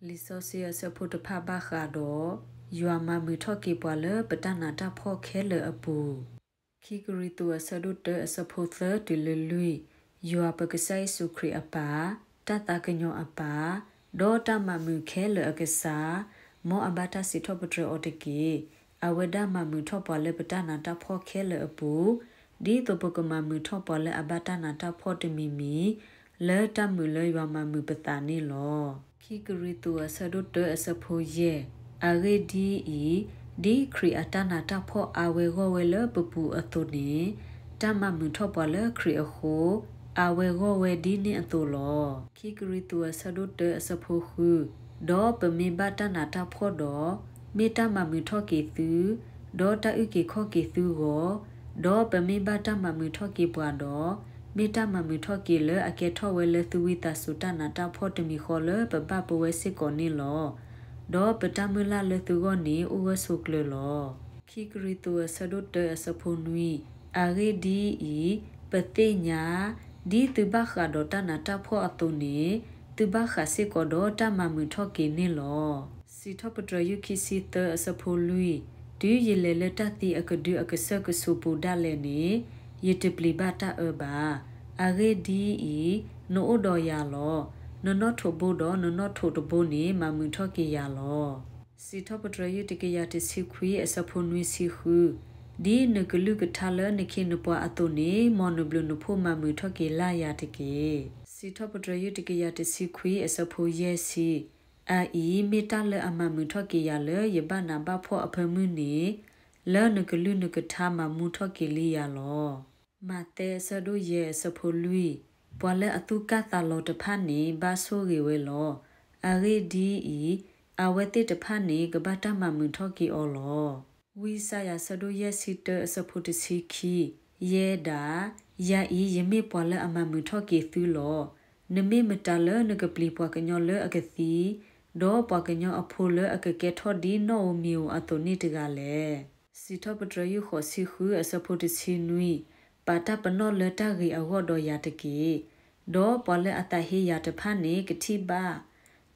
လံာ်စီဆှံအဆၢဖိတဖၣ်ဘၣ်ဃးဒီး ယွၤမၤမုာ်ထီၣ်က့ၤပှၤလၢပတၢ်နးတၢ်ဖှီၣ်ခဲလၢာ်အပူၤ. ခံကရံၣ်သူးအဆၢဒိၣ်တၢအဆၢဖိသၢတုၤလၢလွံၢ်, ယွၤပကစၢ်ယ့ၣ်ၡူးခရံာ်အပၢ်, တၢ်သးကညီၤအပၢ်, ဒီးတၢ်မၤမုာ်ခဲလၢာ်အကစၢ်, မ်အဘၣ်တၢ်စံးထီၣ်ပတြၢၤအီၤတက့ၢ်. အဝဲဒၣ်မၤမုာ်ထီၣ်ပှၤလၢပတၢ်နးတၢ်ဖှီၣ်ခဲလၢာ်အပူၤ, ဒ်သိးပကမၤမုာ်ထီၣ်ပှၤလၢအဘၣ်တၢ်နးတၢ်ဖှီၣ်တမံၤမံၤ, လၢတၢ်မုာ်လၢယွၤမၤမုာ်ပသးန့ၣ်လီၤ. ခံကရံၣ်သူးအဆၢဒိၣ်တၢအဆၢဖိယဲၢ်, အဂ့ၢ်ဒ်အံၤ, ဒ်ခရံာ်အတၢ်နးတၢ်ဖှီၣ်အါဝဲဂီၢ်ဝဲလၢပပူၤအသိးန့ၣ်, တၢ်မၤမုာ်ထီၣ်ပှၤလၢခရံာ်အဃိ, အါဝဲဂီၢ်ဝဲဒ်န့ၣ်အသိးလီၤ. ခံကရံၣ်သူးအဆၢဒိၣ်တၢအဆၢဖိဃု, ဒီးပမ့ၢ်ဘၣ်တၢ်နးတၢ်ဖှီၣ်ဒီး, မ့ၢ်တၢ်မၤမုာ်ထီၣ်က့ၤသု, ဒီးတၢ်အုၣ်က့ၤခီၣ်က့ၤသုဂီၢ်, ဒီးပမ့ၢ်ဘၣ်တၢ်မၤမုာ်ထီၣ်က့ၤပှၤဒီး, မ့ၢ်တၢ်မၤမုာ်ထီၣ်က့ၤလၢအကဲထီၣ်ဝဲလၢသုဝံသးစူၤတၢ်နးတၢ်ဖှီၣ်တမံၤဃီလၢပဘၣ်ပဝဲစ့ၢ်ကီးန့ၣ်လီၤ. ဒီးပတၢ်မုၢ်လၢ်လၢသုဂီၢ်န့ၣ်အိၣ်ဂၢၢ်ဆိးကျၢၤလီၤ. ခံကရံၣ်သူးအဆၢဒိၣ်တၢအဆၢဖိနွံ, အဂ့ၢ်ဒ်အံၤ, ပသ့ၣ်ညါ, ဒ်သုဘၣ်ဃးဒီးတၢ်နးတၢ်ဖှီၣ်အသိးန့ၣ်, သုဘၣ်ဃးစ့ၢ်ကီးဒီးတၢ်မၤမုာ်ထီၣ်က့ၤန့ၣ်လီၤ. စံးထီၣ်ပတြၢၤယုၢ်ခံဆံသၢအဆၢဖိလွံၢ်, တုၤယလဲၤလၢတၢ်သံအကဒုအကစၢၢ်ကဆူးပူၤဒၣ်လဲာ်န့ၣ်, ယတပျံၤဘၣ်တၢ်အၢဘၣ်. အဂ့ၢ်ဒ်အံၤ, နအိၣ်ဒီးယၤလီၤ. နနီၣ်ထိးဘိဒီးနနီၣ်ထိးတဘိန့ၣ် မၤမုာ်ထီၣ်က့ၤယၤလီၤ. စံးထီၣ်ပတြၢၤယုၢ်တကယၤတဆံခွံအဆၢဖိနွံဆံဃု, ဒ်နကလုၢ်ကထါလၢနခ့နပှၤအသိးန့ၣ်, မ်နဘျုးနဖှိၣ်မၤမုာ်ထီၣ်က့ၤလၢ်ယၤတက့ၢ်. စံးထီၣ်ပတြၢၤယုၢ်တကယၤတဆံခွံအဆၢဖိယဲၢ်ဆံ, အအံၤမ့ၢ်တၢ်လၢအမၤမုာ်ထီၣ်က့ၤယၤလၢယဘၣ်နးဘၣ်ဖှီၣ်အဖၢမုၢ်န့ၣ်, လၢနကလုၢ်နကထါမၤမူထီၣ်က့ၤလံယၤလီၤ. မးသဲအဆၢဒိၣ်ယဲၢ်အဆၢဖိလွံၢ်, ပှၤလၢအသူၣ်ကၢ်သးလီၤတဖၣ်န့ၣ် ဘၣ်ဆိၣ်ဂ့ၤဝဲလီၤ. အဂ့ၢ်ဒ်အံၤ, အဝဲသ့ၣ်တဖၣ်န့ၣ် ကဘၣ်တၢ်မၤမုာ်ထီၣ်က့ၤအီၤလီၤ. ဝံယၡါယၤဆၢဒိၣ်ယဲၢ်ဆံတၢအဆၢဖိတဆံခံ, ယဲဒၣ်, ယၤအံၤယမ့ၢ်ပှၤလၢအမၤမုာ်ထီၣ်က့ၤသုလီၤ. နမ့ၢ်မတၤလၢနကပျံၤပှၤကညီလၢအကသံ, ဒီးပှၤကညီအဖိလၢအကကဲထီၣ်ဒ်နီၣ်ဧိၤမံၤဧိၤအသိးန့ၣ်တဂၤလဲၣ်. စံးထီၣ်ပတြၢၤယုၢ်ဃိးဆံဃုအဆၢဖိတဆံနွံ, ပာ်တၢ်ပနီၣ်လၢတၢ်ဂ့ၤအဂီၢ်ဒီးယၤတက့ၢ်. ဒီးပှၤလၢအသးဟ့ယၤတဖၣ်န့ၣ်ကထံၣ်ဘၣ်,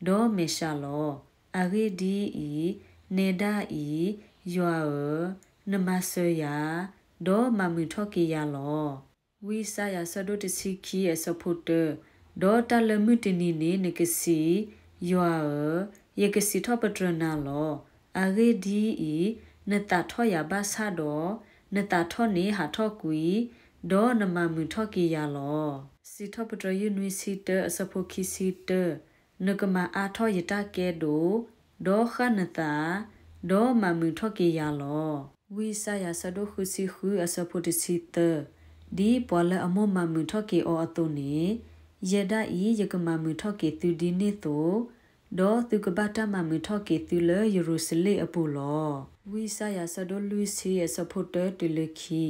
ဒီးမဲာ်ဆှးလီၤ. အဂ့ၢ်ဒ်အံၤ, နဲဒၣ်အံၤ, ယွၤဧၢ, နမၤစၢၤယၤ, ဒီးမၤမုာ်ထီၣ်က့ၤယၤလီၤ. ဝံယၡါယၤဆၢဒိၣ်တဆံခံအဆၢဖိတၢ, ဒီးတၢ်လၢမုၢ်တနံၤန့ၣ်နကစံး, ယွၤဧၢ, ယကစံးထီၣ်ပတြၢၤနၤလီၤ. အဂ့ၢ်ဒ်အံၤ, နသးထီၣ်ယၤဘၣ်ဆၣ်ဒီး, နသးထီၣ်န့ၣ်ဟးထီၣ်ကွံာ်, ဒီးနမၤမုာ်ထီၣ်က့ၤယၤလီၤ. စံးထီၣ်ပတြၢၤယုၢ်နွံဆံတၢအဆၢဖိခံဆံတၢ, နကမၤအါထီၣ်ယတၢ်ကဲဒိၣ်, ဒီးဃၣ်နသး, ဒီးမၤမုာ်ထီၣ်က့ၤယၤလီၤ. ဝံယၡါယၤဆၢဒိၣ်ဃုဆံဃုအဆၢဖိတဆံသၢ, ဒ်ပှၤလၢအမိၢ်မၤမုာ်ထီၣ်က့ၤအီၤအသိးန့ၣ်, ယဲဒၣ်အံၤယကမၤမုာ်ထီၣ်က့ၤသုဒ်န့ၣ်အသိး, ဒီးသုကဘၣ်တၢ်မၤမုာ်ထီၣ်က့ၤသုလၢယရူၤၡလ့ၣ်အပူၤလီၤ. ဝံယၡါယၤဆၢဒိၣ်လွံၢ်ဆံအဆၢဖိတၢတုၤလၢခံ,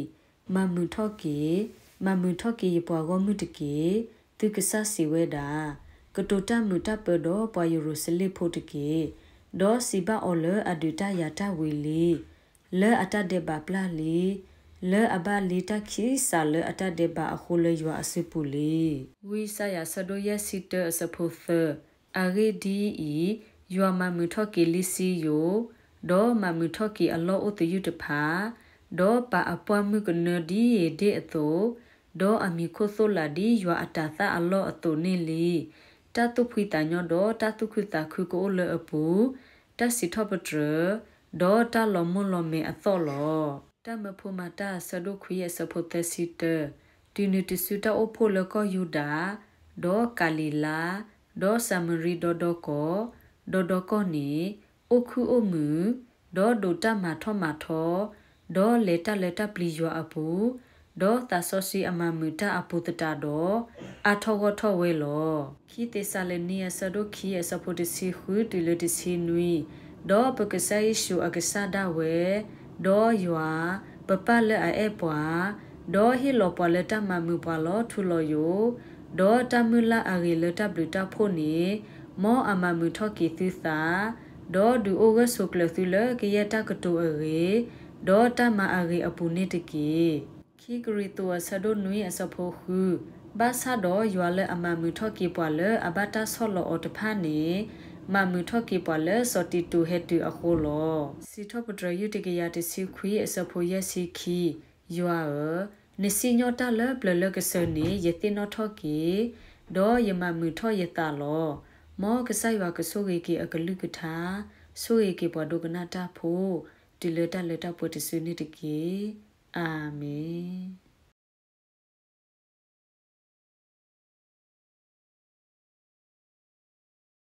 မၤမုာ်ထီၣ်က့ၤ, မၤမုာ်ထီၣ်က့ၤယပှၤဂီၢ်မုၢ်တက့ၢ်. သုကစၢ်စံးဝဲဒၣ်, ကတိၤတၢ်မုာ်တၢ်ပၢၤဒီးပှၤယရူၤၡလ့ၣ်ဖိတက့ၢ်. ဒီးစံးဘၣ်အီၤလၢအဒုးတၢ်ယၤတၢ်ဝံၤလံ, လၢအတၢ်ဒဲးဘးပျၢ်လံ, လၢအဘၣ်လံတၢ်ခံစးလၢအတၢ်ဒဲးဘးအဃိလၢယွၤအစုပူၤလံ. ဝံယၡါယၤဆၢဒိၣ်ယဲၢ်ဆံတၢအဆၢဖိသၢ, အဂ့ၢ်ဒ်အံၤ, ယွၤမၤမုာ်ထီၣ်က့ၤလံစံယိၣ်, ဒီးမၤမုာ်ထီၣ်က့ၤအလီၢ်အိၣ်သယုၢ်တဖၣ်, ဒီးပာ်အပှၢ်မုၢ်ကနၢဒ်ဧ့ၤဒ့ၣ်အသိး, ဒီးအမံၤခိၣ်သိၣ်လးဒ်ယွၤအတၤသၣ်အလီၢ်အသိးန့ၣ်လံ. တၢ်သူၣ်ဖှံသးညီဒီးတၢ်သူၣ်ခုသးခုကအိၣ်လၢအပူၤ, တၢ်စံးထီၣ်ပတြၢၤ, ဒီးတၢ်လီၤမိၢ်လီၤမဲာ်အသီၣ်လီၤ. တၢ်မၢဖိမၤတၢ်အဆၢဒိၣ်ခွံအဆၢဖိသၢဆံတၢ, တုၤနုၤတစုတၢ်အိၣ်ဖှိၣ်လၢကီၢ်ယူဒၤ, ဒီးကၤလံၤလါ, ဒီးစၤမရံဒီဒီကီၢ်, ဒီဒီကီၢ်န့ၣ်, အိၣ်ခုၣ်အိၣ်မုာ်, ဒီးဒိးတၢ်မၤထီၣ်မၤထီ, ဒီးလဲၤတၢ်လၢတၢ်ပျံၤယွၤအပူၤ, ဒီးသးစီဆှံအမၤမုာ်တၢ်အပူၤသတးဒီး, အါထီၣ်ဂီၢ်ထီၣ်ဝဲလီၤ. ခံသ့းစၤလနံအဆၢဒိၣ်ခံအဆၢဖိတဆံဃုတုၤလၢတဆံနွံ, ဒီးပကစၢ်ယ့ၣ်ၡူးအကစၢ်ဒၣ်ဝဲ, ဒီးယွၤ, ပပၢ်လၢအအဲၣ်ပှၤ, ဒီးဟ့ၣ်လီၤပှၤလၢတၢ်မၤမုာ်ပှၤလီၤထူလီၤယိာ်, ဒီးတၢ်မုၢ်လၢ်အဂ့ၤလၢတၢ်ဘျုးတၢ်ဖှိၣ်န့ၣ်, မ်အမၤမုာ်ထီၣ်က့ၤသုသး, ဒီးဒုးအိၣ်ဂၢၢ်ဆိးကျၢၤသုလၢကယဲၢ်တၢ်ကတိၤအဂ့ၤ, ဒီးတၢ်မၤအဂ့ၤအပူၤန့ၣ်တက့ၢ်. ခံကရံၣ်သူးအဆၢဒိၣ်နွံအဆၢဖိဃု, ဘၣ်ဆၣ်ဒီးယွၤလၢအမၤမုာ်ထီၣ်က့ၤပှၤလၢအဘၣ်တၢ်ဆီၣ်လီၤအီၤတဖၣ်န့ၣ်, မၤမုာ်ထီၣ်က့ၤပှၤလၢစီၤတံတူးဟဲတုၤအဃိလီၤ. စံးထီၣ်ပတြၢၤ ယူၢ်တကယၤတဆံခွံ အဆၢဖိယဲၢ်ဆံခံ, ယွၤဧၢ, နစံၣ်ညီၣ်တၢ်လၢပျၢၤလၢကစၢၤန့ၣ် ယသ့ၣ်နီၣ်ထီၣ်က့ၤ, ဒီးယမၤမုာ်ထီၣ်ယသးလီၤ. မ်ကစၢ်ယွၤကဆိၣ်ဂ့ၤက့ၤအကလုၢ်ကထါ, ဆိၣ်ဂ့ၤက့ၤပှၤဒိကနၣ်တၢ်ဖိ, တုၤလၢတၢ်လၢတၢ်ပှဲၤတစုန့ၣ်တက့ၢ်. အၤမ့ၣ်.